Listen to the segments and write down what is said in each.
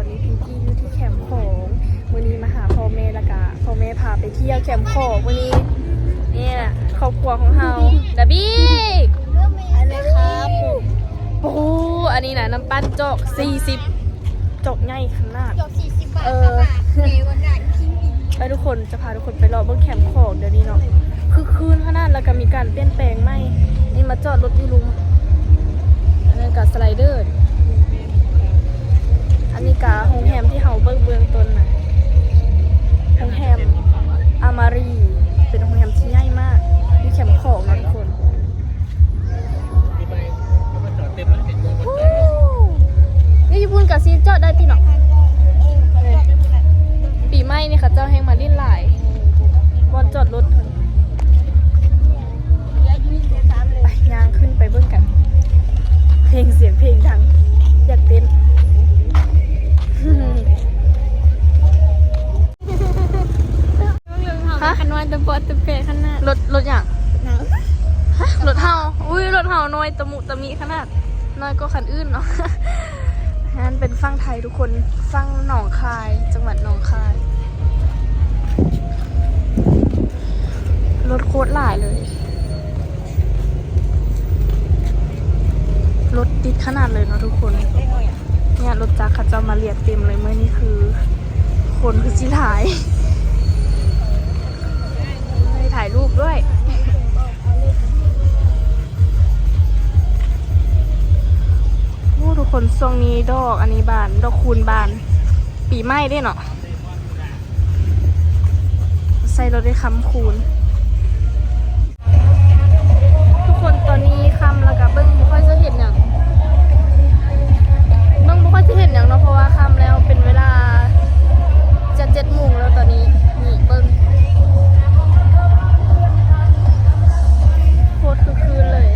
ຕອນນີ້ພິງກີ້ຢູ່ທີ່ແຄມຂອງ ມື້ນີ້ມາຫາພໍ່ແມ່ ແລ້ວກະພໍ່ແມ່ພາໄປທ່ຽວແຄມຂອງມື້ນີ້. ນີ້ແຫຼະຄອບຄົວຂອງເຮົາ ດາບີ ອັນນີ້ຄັບ ໂອ້ ອັນນີ້ນະ ນ້ຳປັ່ນຈອກສີ່ສິບ ຈອກໃຫຍ່ຂະໜາດ ຈອກສີ່ສິບບາດ. ເອີ ເອີ ວ່າໜ້າກິນອີ່ຫຼີ. ໄປທຸກຄົນ ຈະພາທຸກຄົນໄປເລາະເບິ່ງແຄມຂອງດຽວນີ້ເນາະ ຄຶກຄື້ນຂະໜາດ ແລ້ວກະມີການປ່ຽນແປງໃໝ່. ນີ້ມາຈອດລົດຢູ່ລຸ່ມ ອັນນັ້ນກະສະໄລເດີ ອັນນີ້ກະໂຮງແຮມທີ່ເຮົາເບິ່ງເບື້ອງຕົ້ນນະ ໂຮງແຮມອາມາຣີ ເປັນໂຮງແຮມທີ່ໃຫຍ່ມາກ ຢູ່ແຄມຂອງເນາະທຸກຄົນ. ນີ້ຢູ່ພຸ້ນກະຊິຈອດໄດ້ຕິເນາະ. ປີໃໝ່ນີ້ເຂົາເຈົ້າແຮ່ງມາຫຼິ້ນຫຼາຍ ບ່ອນຈອດລົດ. ໄປ ຍ່າງຂຶ້ນໄປເບິ່ງກັນ ເພງ ສຽງເພງດັງ ຢາກເຕັ້ນ. ຮະ? ຄັນວ່າຕະປອດຕະແປະຂະໜາດ. ລົດ ລົດຫຍັງ? ຮະ? ລົດເຮົາ. ອຸ້ຍ ລົດເຮົານ້ອຍຕະມຸຕະມິຂະໜາດ ນ້ອຍກວ່າຄັນອື່ນເນາະ. ນັ້ນເປັນຝັ່ງໄທທຸກຄົນ ຝັ່ງໜອງຄາຍ ຈັງຫວັດໜອງຄາຍ. ລົດໂຄດຫຼາຍເລີຍ ລົດຕິດຂະໜາດເລີຍເນາະທຸກຄົນ. ເນຍ ລົດຈັກເຂົາເຈົ້າມາລຽນເຕັມເລີຍ ມື້ນີ້ຄືຄົນຄືຊິຫຼາຍ ໄດ້ຖ່າຍຮູບດ້ວຍ. ໂອ້ ທຸກຄົນ ຊ່ວງນີ້ດອກອັນນີ້ບານ ດອກຄູນບານ ປີໃໝ່ເດ້ເນາະ ໃສ່ແລ້ວໄດ້ຄຳຄູນ. ທຸກຄົນ ຕອນນີ້ຄ່ຳແລ້ວກະເບິ່ງບໍ່ຄ່ອຍຈະເຫັນຫຍັງ ເບິ່ງບໍ່ຄ່ອຍຈະເຫັນຫຍັງເນາະ ເພາະວ່າຄ່ຳແລ້ວ ເປັນເວລາຈະເຈັດໂມງແລ້ວຕອນນີ້. ນີ້ເບິ່ງ ໂຄດຄຶກຄື້ນເລີຍ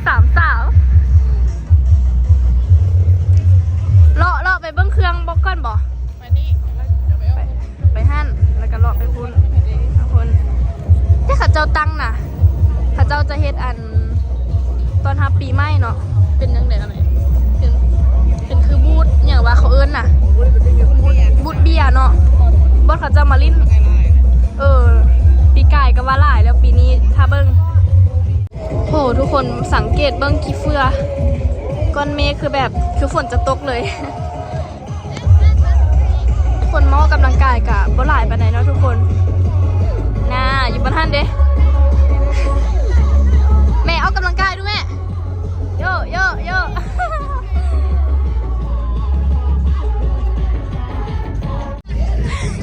ສາມສາວ ເລາະ ເລາະໄປເບິ່ງເຄື່ອງບໍ່ກ່ອນບໍ່? ໄປນີ້ ໄປ ໄປຫັ້ນ ແລ້ວກະເລາະໄປພຸ້ນ ພຸ້ນ ທີ່ເຂົາເຈົ້າຕັ້ງນະ ເຂົາເຈົ້າຈະເຮັດອັນ ຕ້ອນຮັບປີໃໝ່ເນາະ. ເປັນຈັ່ງໃດລະແມ່? ເປັນ ເປັນຄືບູດຫຍັງວະ ເຂົາເອີ້ນນະ ບູດເບຍເນາະ ບ່ອນເຂົາເຈົ້າມາຫຼິ້ນ. ເອີ ປີກາຍກະວ່າຫຼາຍແລ້ວ ປີນີ້ຖ້າເບິ່ງ. ໂຫ ທຸກຄົນ ສັງເກດເບິ່ງຂີ້ເຟືອ ກ້ອນເມກ ຄືແບບ ຄືຝົນຈະຕົກເລີຍ. ຄົນມາອອກກຳລັງກາຍກະບໍ່ຫຼາຍປານໃດເນາະທຸກຄົນ. ໜ້າ ຢູ່ບ່ອນຫັ້ນເດ້ ແມ່ອອກກຳລັງກາຍດູແມ່ ໂຢ ໂຢ ໂຢ.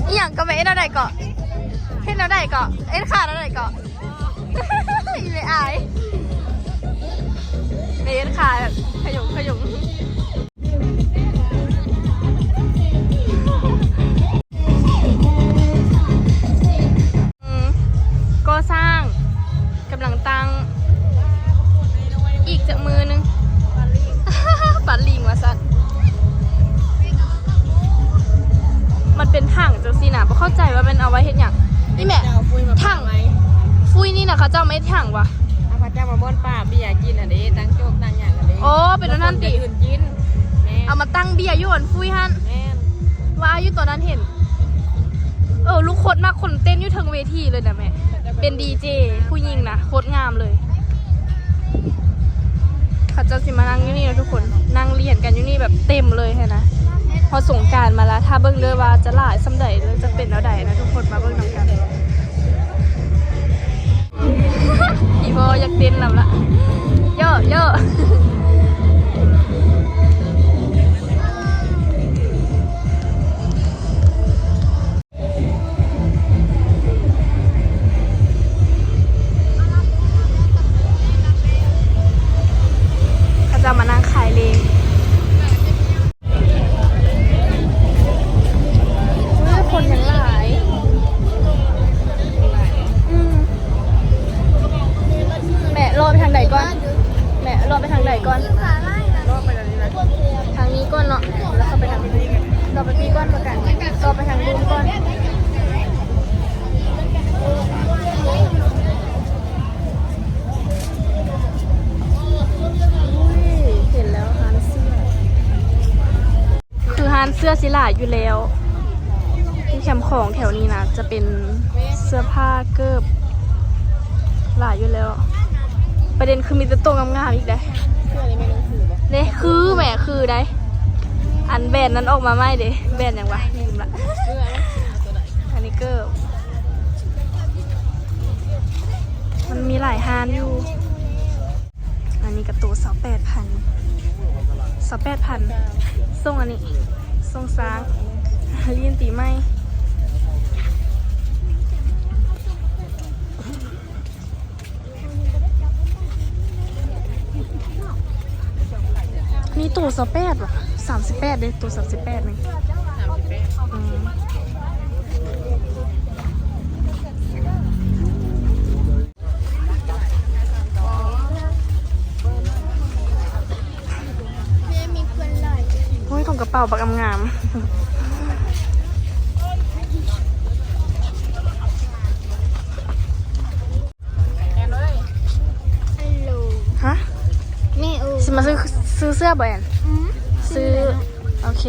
ອີ່ຫຍັງກໍແມ່ ເຮັດແນວໃດເກາະ ເຮັດແນວໃດເກາະ ເຮັດຂາແນວໃດເກາະ ອີແມ່ອາຍ ແມ່ເຮັດຂາແບບຂະຫຍົງຂະຫຍົງ. ອືມ ກໍ່ສ້າງ ກຳລັງຕັ້ງ ອີກຈັກມື້ໜຶ່ງ ປັດລິງວ່າຊັ້ນ. ມັນເປັນຖັງຈັ່ງຊີ້ນະ ບໍ່ເຂົ້າໃຈວ່າແມ່ນເອົາໄວ້ເຮັດຫຍັງ. ນີ້ແມ່ ຖັງ ຟຸຍນີ້ນະ ເຂົາເຈົ້າມາເຮັດຖັງຫວາ? ເຂົາເຈົ້າມາບ່ອນປາເບຍກິນຫັ້ນເດ້ ຕັ້ງໂຈກຕັ້ງຫຍັງຫັ້ນເດ້. ອໍ ເປັນອັນນັ້ນຕິ ເອົາມາຕັ້ງເບຍຢູ່ອັນຟຸຍຫັ້ນ. ແມ່ນ ວ່າຢູ່ຕອນນັ້ນເຫັນ ເອີ ລູກໂຄດມັກຄົນເຕັ້ນຢູ່ເທິງເວທີເລີຍນະແມ່ ເປັນດີເຈຜູ້ຍິງນະ ໂຄດງາມເລີຍ. ເຂົາເຈົ້າຊິມານັ່ງຢູ່ນີ້ເນາະທຸກຄົນ ນັ່ງລຽນກັນຢູ່ນີ້ແບບເຕັມເລີຍຫັ້ນນະ. ຮອດສົງການມາລະ ຖ້າເບິ່ງເດີວ່າຈະຫຼາຍສ່ຳໃດ ແລ້ວຈະເປັນແນວໃດນະທຸກຄົນ ມາເບິ່ງນຳກັນ. ອີພໍ່ຢາກເຕັ້ນນຳລະ ໂຢ ໂຢ. ເຂົາເຈົ້າມານັ່ງຂາຍເລງ. ເອີ ຄົນຍັງຫຼາຍ. ອືມ ແມ່ ເລາະໄປທາງໃດກ່ອນ? ແມ່ ເລາະໄປທາງໃດກ່ອນ? ເສື້ອຊິຫຼາຍຢູ່ແລ້ວ ຢູ່ແຄມຂອງແຖວນີ້ນະ ຈະເປັນເສື້ອຜ້າເກີບຫຼາຍຢູ່ແລ້ວ. ປະເດັນຄືມີແຕ່ໂຕງາມໆອີກເດ້. ເດ້ ຄືແໝ ຄືໄດ໋. ອັນແບຣນນັ້ນອອກມາໃໝ່ເດ້ ແບຣນຫຍັງວະ ລືມລະ. ອັນນີ້ເກີບ ມັນມີຫຼາຍຮ້ານຢູ່. ອັນນີ້ກະໂຕຊາວແປດພັນ ຊາວແປດພັນ. ຊົງອັນນີ້ ຊົງຊ້າງ ຫຼິ້ນປີໃໝ່. ນີ້ໂຕຊາວແປດຫວາ ສາມສິບແປດເດ້ ໂຕສາມສິບແປດນີ້. ອືມ ໂອ້ຍ ຂອງກະເປົາບັກງາມໆ. ຮະ ແມ່ເອີຍ ຊິມາຊື້ ຊື້ເສື້ອບໍ່ແອນ? ອືມ ຊື້ ໂອເຄ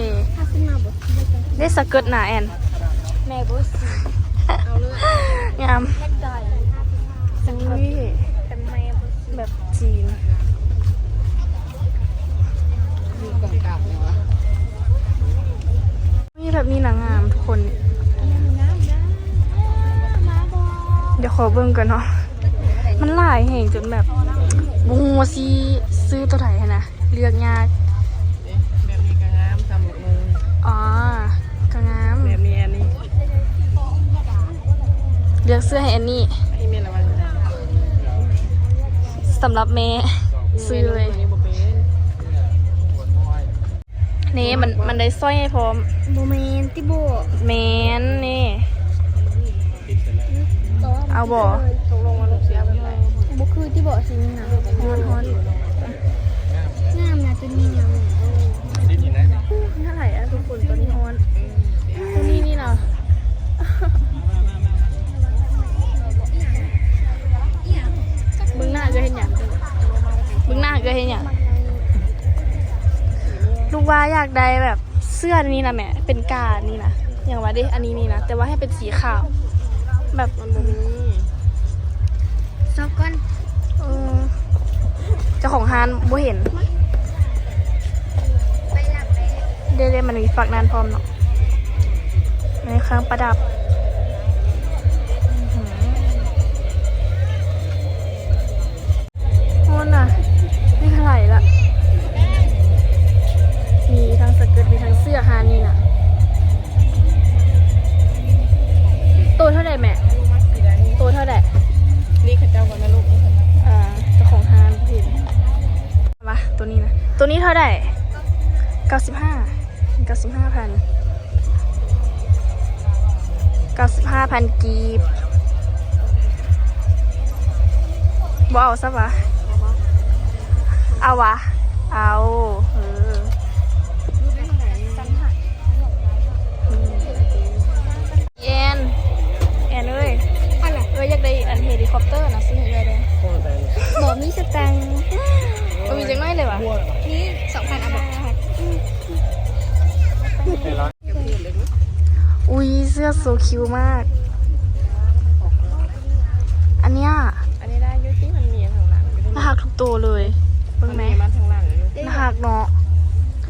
ໄດ້ສະເກີດໜາແອນ. ແມ່ບໍ່ຊື້ ເອົາເລີຍ ງາມ ຢາກໄດ້ ອຸ້ຍ ແຕ່ແມ່ບໍ່ຊື້ ແບບຈີນ ມີແບບນີ້ນະງາມທຸກຄົນ. ດຽວຂໍເບິ່ງກ່ອນເນາະ ມັນຫຼາຍແຮງຈົນແບບບໍ່ຮູ້ວ່າຊິຊື້ໂຕໃດຫັ້ນນະ ເລືອກຍາກ. ແບບນີ້ກະງາມ ສຳລັບມື ອໍ ກະງາມ ແບບນີ້ ອັນນີ້ ເລືອກເສື້ອໃຫ້ແອນນີ້ ອັນນີ້ແມ່ນລະຫວ່າງ ສຳລັບແມ່ ຊື້ເລີຍ. ນີ້ມັນ ມັນໄດ້ສ້ອຍໃຫ້ພ້ອມ. ບໍ່ແມ່ນຕິບໍ? ແມ່ນນີ້ ເອົາບໍ່? ຕົກລົງວ່າລູກຊິເອົາແບບໃດ? ບໍ່ຄືຕິບໍ ສີນີ້ນະ ຮ້ອນໆ ງາມນະ ໂຕນີ້ງາມ. ໂອ້ ໜ້າຫຼາຍອະທຸກຄົນ ໂຕນີ້ຮ້ອນ ໂຕນີ້ນີ້ນະ. ເບິ່ງໜ້າເອື້ອຍເຮັດຫຍັງ? ເບິ່ງໜ້າເອື້ອຍເຮັດຫຍັງ? ລູກວ່າຢາກໄດ້ແບບເສື້ອນີ້ນະແມ່ ເປັນການີ້ນະ ຫຍັງວ່າເດ ອັນນີ້ນີ້ນະ ແຕ່ວ່າໃຫ້ເປັນສີຂາວ ແບບມັນບໍ່ມີ. ຊອກກ່ອນ ເອີ ເຈົ້າຂອງຮ້ານບໍ່ເຫັນ. ເດ້ໆ ມັນມີຝາກນັ້ນພ້ອມເນາະ ໃນເຄື່ອງປະດັບ. ໂອ້ນະ ມີເທົ່າໃດລະ? ມີທັງສະເກີດ ມີທັງເສື້ອ ຮ້ານນີ້ນະ. ໂຕເທົ່າໃດແມ່? ໂຕເທົ່າໃດ? ນີ້ເຂົາເຈົ້າບໍ່ນະລູກ ນີ້ເຂົາເຈົ້າ ອ່າ ເຈົ້າຂອງຮ້ານເຫັນ. ວ່າໂຕນີ້ນະ ໂຕນີ້ເທົ່າໃດ? ເກົ້າສິບຫ້າ ເກົ້າສິບຫ້າພັນ ເກົ້າສິບຫ້າພັນກີບ. ບໍ່ເອົາຊະຫວາ? ເອົາຫວາ? ເອົາ ເອີ. ແອນ ແອນເອີຍ ອັນນະ ເອີຍ ຢາກໄດ້ອັນເຮລິຄອບເຕີນະ ຊື້ໃຫ້ເອື້ອຍແດ່. ບໍ່ມີສະຕັງ. ບໍ່ມີຈັກໜ້ອຍເລີຍຫວາ? ມີສອງພັນ ເອົາບໍ່? ອຸ້ຍ ເສື້ອໂຊຄິວມາກ ອັນເນີ້ຍ. ອັນນີ້ໄດ້ຢູ່ຕິ ມັນມີທາງຫຼັງຢູ່ ໜ້າຮັກທຸກໂຕເລີຍ ເບິ່ງແມ ມັນມາທາງຫຼັງຢູ່ ໜ້າຮັກເນາະ.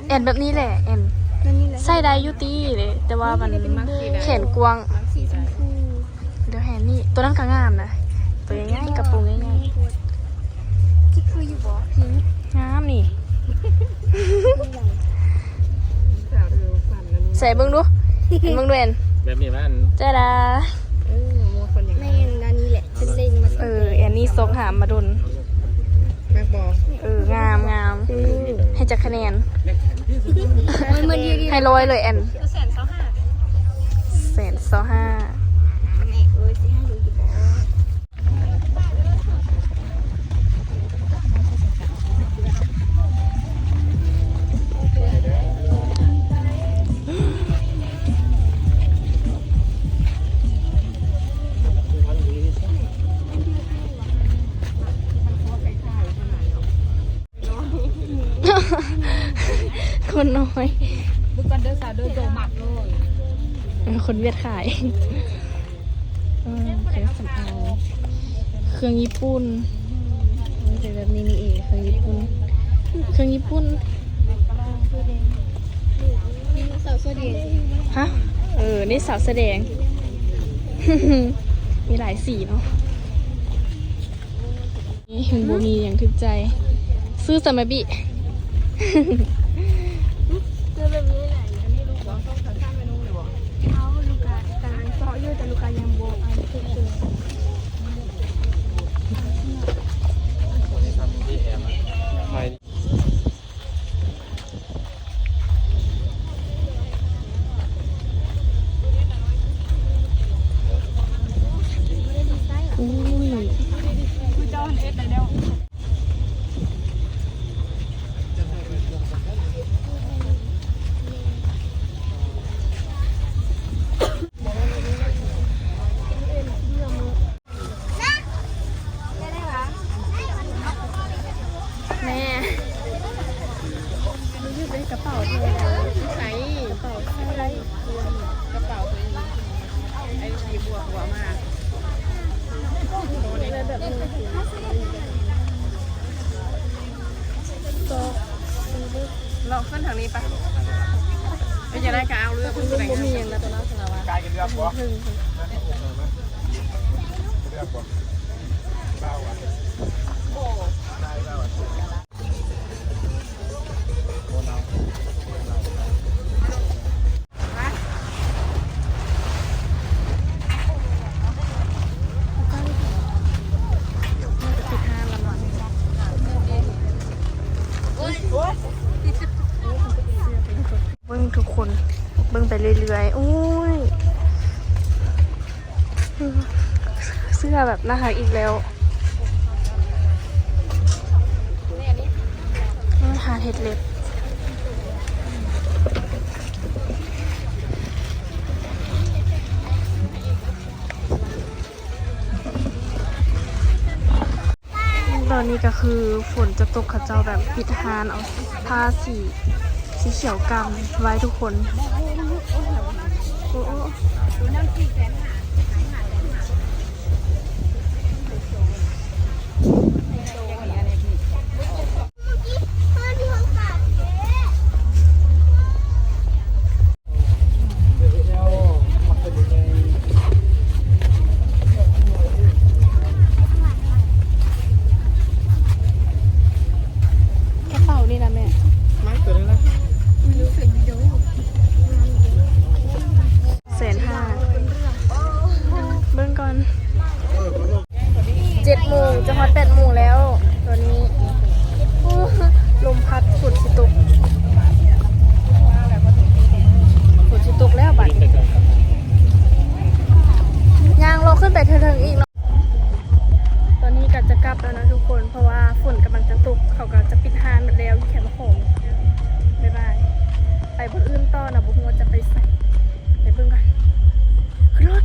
ແອນແບບນີ້ແຫຼະ ແອນ ແບບນີ້ແຫຼະ ໃສ່ໄດ້ຢູ່ຕິ ແຕ່ວ່າມັນແຂນກວ້າງ ມັນສີຊົມພູ. ດຽວແຮນນີ້ ໂຕນັ້ນກະງາມນະ ໂຕໃຫຍ່ໆ ກະໂປງໃຫຍ່ໆ. ຊິຄືຢູ່ບໍ່? ງາມນີ້ ໃສ່ເບິ່ງດູ ເບິ່ງດູແອນ ແບບນີ້ມັນ ຈາດາ ເອີ ແມ່ນ ອັນນີ້ແຫຼະ ເປັນເລັງມັນ ເອີ ແອນນີ້ຊອກຫາມາດົນ. ມັກບໍ່? ເອີ ງາມ ງາມ ໃຫ້ຈັກຄະແນນ? ໃຫ້ຮ້ອຍເລີຍແອນ. ແສນຊາວຫ້າ ແສນຊາວຫ້າ ແມ່ເອີຍ ຊິໃຫ້ຢູ່ຢູ່ບໍ່? ຄົນນ້ອຍ ເບິ່ງກ່ອນເດີ ສາ ເອີ ຄົນຫວຽດຂາຍ ເອີ ເຄື່ອງສຳອາງ ເຄື່ອງຍີ່ປຸ່ນ ເປັນແບບນີ້ນີ້ເອງ ເຄື່ອງຍີ່ປຸ່ນ ເຄື່ອງຍີ່ປຸ່ນ ສາວສວຍແດງ ຮະ? ເອີ ນີ້ສາວສວຍແດງ ມີຫຼາຍສີເນາະ. ນີ້ ມັນບໍ່ມີຫຍັງຖືກໃຈ ຊື້ສາມາບິ ຊື້ແບບນີ້ແຫຼະ ອັນນີ້ລູກ ເອົາລູກກະກຳລັງເຊາະຢູ່ ແຕ່ລູກກະຍັງບໍ່ອັນຖືກເທື່ອ. ແມ່ ມັນຢູ່ໃນກະເປົາເທ ໃສ່ກະເປົາ ໃສ່ກະເປົາຕົວເອງ ໄອ້ທີ່ບົວຫົວມາ ແບບນີ້ ເລາະຂຶ້ນທາງນີ້ປະ ເປັນຈັ່ງໃດກະເອົາເລືອກ ບໍ່ມີຫຍັງແລ້ວ ຕົວນັ້ນ ສະລະວະ ເບິ່ງທຸກຄົນ ເບິ່ງໄປເລື້ອຍໆ ໂອ້ຍ ເສື້ອແບບໜ້າຮັກອີກແລ້ວ ຮ້ານເຮັດເລັບ. ຕອນນີ້ກະຄືຝົນຈະຕົກ ເຂົາເຈົ້າແບບປິດຮ້ານ ເອົາຜ້າສີ ສີຂຽວກັ້ນໄວ້ທຸກຄົນ ໂອ້ ໂອ້. ກະເປົານີ້ນະແມ່ ແສນຫ້າ ເບິ່ງກ່ອນ. ເຈັດໂມງ ຈະຮອດແປດໂມງແລ້ວ ຕອນນີ້ ໂອ້ ລົມພັດ ຝົນຊິຕົກ ຝົນຊິຕົກແລ້ວບາດນີ້ ຍ່າງເລາະຂຶ້ນໄປເທິງໆອີກເນາະ. ຕອນນີ້ກະຈະກັບແລ້ວນະທຸກຄົນ ເພາະວ່າຝົນກຳລັງຈະຕົກ ເຂົາກະຈະປິດຮ້ານໝົດແລ້ວ ຢູ່ແຄມຂອງ ບາຍບາຍ ໄປບ່ອນອື່ນຕໍ່ນະ ບໍ່ຮູ້ວ່າຈະໄປໃສ ໄປເບິ່ງກ່ອນ ຂຶ້ນລົດ.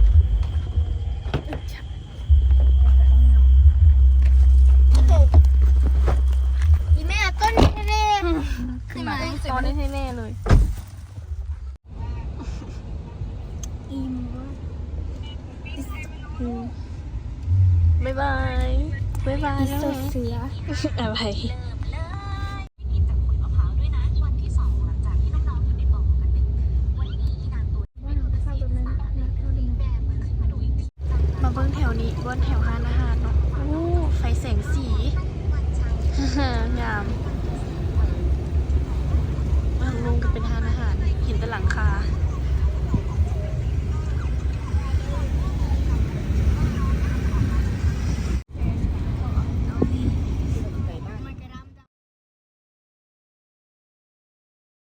ອີແມ່ ເອົາຕົ້ນນີ້ໃຫ້ແນ່ ຂຶ້ນມາ ເອົາຕົ້ນນີ້ໃຫ້ແນ່ເລີຍ. ອີ່ມ ອືມ ບາຍບາຍ ບາຍບາຍ ອີ່ເສື້ອ ອະໄລ. ມາເບິ່ງແຖວນີ້ ບ່ອນແຖວຮ້ານອາຫານເນາະ ໂອ້ ໄຟແສງສີ ງາມ ທາງລຸ່ມກະເປັນຮ້ານອາຫານ ເຫັນແຕ່ຫຼັງຄາ.